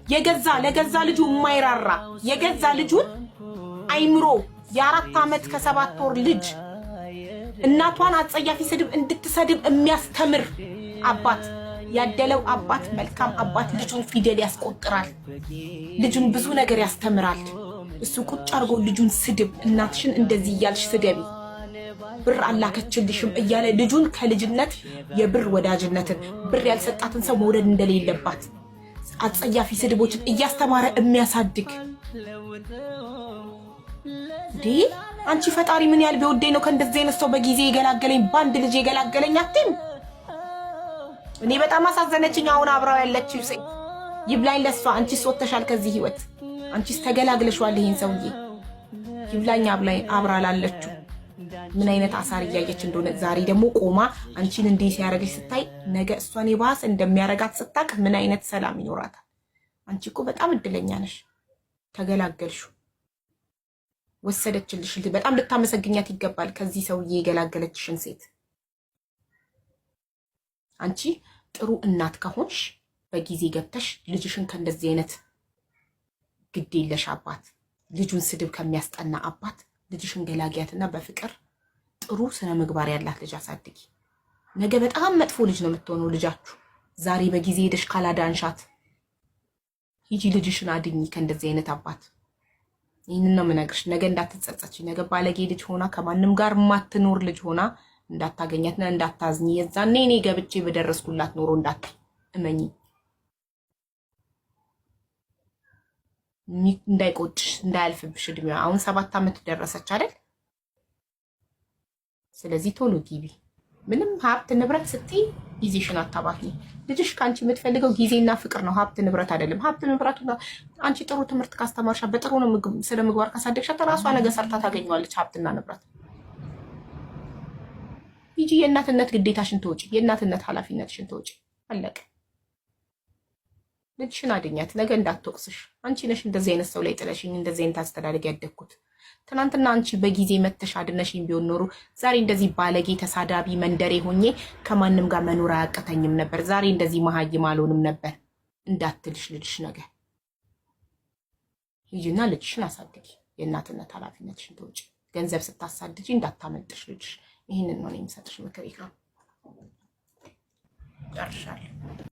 የገዛ ለገዛ ልጁ የማይራራ፣ የገዛ ልጁን አይምሮ የ4 ዓመት ከ7 ወር ልጅ እናቷን አጸያፊ ስድብ እንድትሰድብ የሚያስተምር አባት ያደለው አባት፣ መልካም አባት ልጁን ፊደል ያስቆጥራል። ልጁን ብዙ ነገር ያስተምራል። እሱ ቁጭ አድርጎ ልጁን ስድብ፣ እናትሽን እንደዚህ እያልሽ ስደቢ፣ ብር አላከችልሽም እያለ ልጁን ከልጅነት የብር ወዳጅነትን፣ ብር ያልሰጣትን ሰው መውደድ እንደሌለባት አጸያፊ ስድቦችን እያስተማረ የሚያሳድግ እንዴ! አንቺ ፈጣሪ ምን ያህል ቢወደኝ ነው ከእንደዚህ አይነት ሰው በጊዜ የገላገለኝ፣ በአንድ ልጅ የገላገለኝ አትይም? እኔ በጣም አሳዘነችኝ። አሁን አብራው ያለችው ሴት ይብላኝ ለሷ። አንቺስ ወጥተሻል ከዚህ ህይወት፣ አንቺስ ተገላግለሽዋል ይሄን ሰውዬ። ይብላኝ አብራ ላለችው ምን አይነት አሳር እያየች እንደሆነ፣ ዛሬ ደግሞ ቆማ አንቺን እንዲህ ሲያደርግሽ ስታይ ነገ እሷን የባሰ እንደሚያረጋት ስታቅ ምን አይነት ሰላም ይኖራታል? አንቺ እኮ በጣም እድለኛ ነሽ። ተገላገልሽው፣ ወሰደችልሽ። በጣም ልታመሰግኛት ይገባል፣ ከዚህ ሰውዬ የገላገለችሽን ሴት። አንቺ ጥሩ እናት ከሆንሽ በጊዜ ገብተሽ ልጅሽን ከእንደዚህ አይነት ግዴለሽ አባት፣ ልጁን ስድብ ከሚያስጠና አባት ልጅሽን ገላጊያትና በፍቅር ጥሩ ስነ ምግባር ያላት ልጅ አሳድጊ። ነገ በጣም መጥፎ ልጅ ነው የምትሆነው ልጃችሁ። ዛሬ በጊዜ ሄደሽ ካላዳንሻት፣ ሂጂ ልጅሽን አድኚ ከእንደዚህ አይነት አባት። ይህንን ነው የምነግርሽ። ነገ እንዳትጸጸች፣ ነገ ባለጌ ልጅ ሆና ከማንም ጋር ማትኖር ልጅ ሆና እንዳታገኛትና እንዳታዝኝ። የዛኔ እኔ ገብቼ በደረስኩላት ኖሮ እንዳታይ፣ እመኚ፣ እንዳይቆጭሽ፣ እንዳያልፍብሽ እድሜዋ። አሁን 7 ዓመት ደረሰች አይደል? ስለዚህ ቶሎ ግቢ። ምንም ሀብት ንብረት ስትይ ጊዜሽን አታባክኚ። ልጅሽ ከአንቺ የምትፈልገው ጊዜና ፍቅር ነው፣ ሀብት ንብረት አይደለም። ሀብት ንብረቱ አንቺ ጥሩ ትምህርት ካስተማርሻት፣ በጥሩ ስነ ምግባር ካሳደግሻት ራሷ ነገ ሰርታ ታገኘዋለች ሀብትና ንብረት። ሂጂ፣ የእናትነት ግዴታሽን ተወጪ፣ የእናትነት ኃላፊነትሽን ተወጪ። አለቀ። ልጅሽን አድኛት፣ ነገ እንዳትወቅስሽ። አንቺ ነሽ እንደዚህ አይነት ሰው ላይ ጥለሽኝ እንደዚህ አይነት አስተዳደግ ያደግኩት። ትናንትና አንቺ በጊዜ መተሽ አድነሽኝ ቢሆን ኖሮ ዛሬ እንደዚህ ባለጌ ተሳዳቢ መንደሬ ሆኜ ከማንም ጋር መኖር አያቅተኝም ነበር። ዛሬ እንደዚህ መሀይም አልሆንም ነበር እንዳትልሽ ልጅሽ ነገ። ሂጂና ልጅሽን አሳድጊ። የእናትነት ኃላፊነትሽን ተወጪ። ገንዘብ ስታሳድጂ እንዳታመልጥሽ ልጅሽ። ይህንን ነው የምሰጥሽ ምክር። ኢክራም፣ ጨርሻለሁ።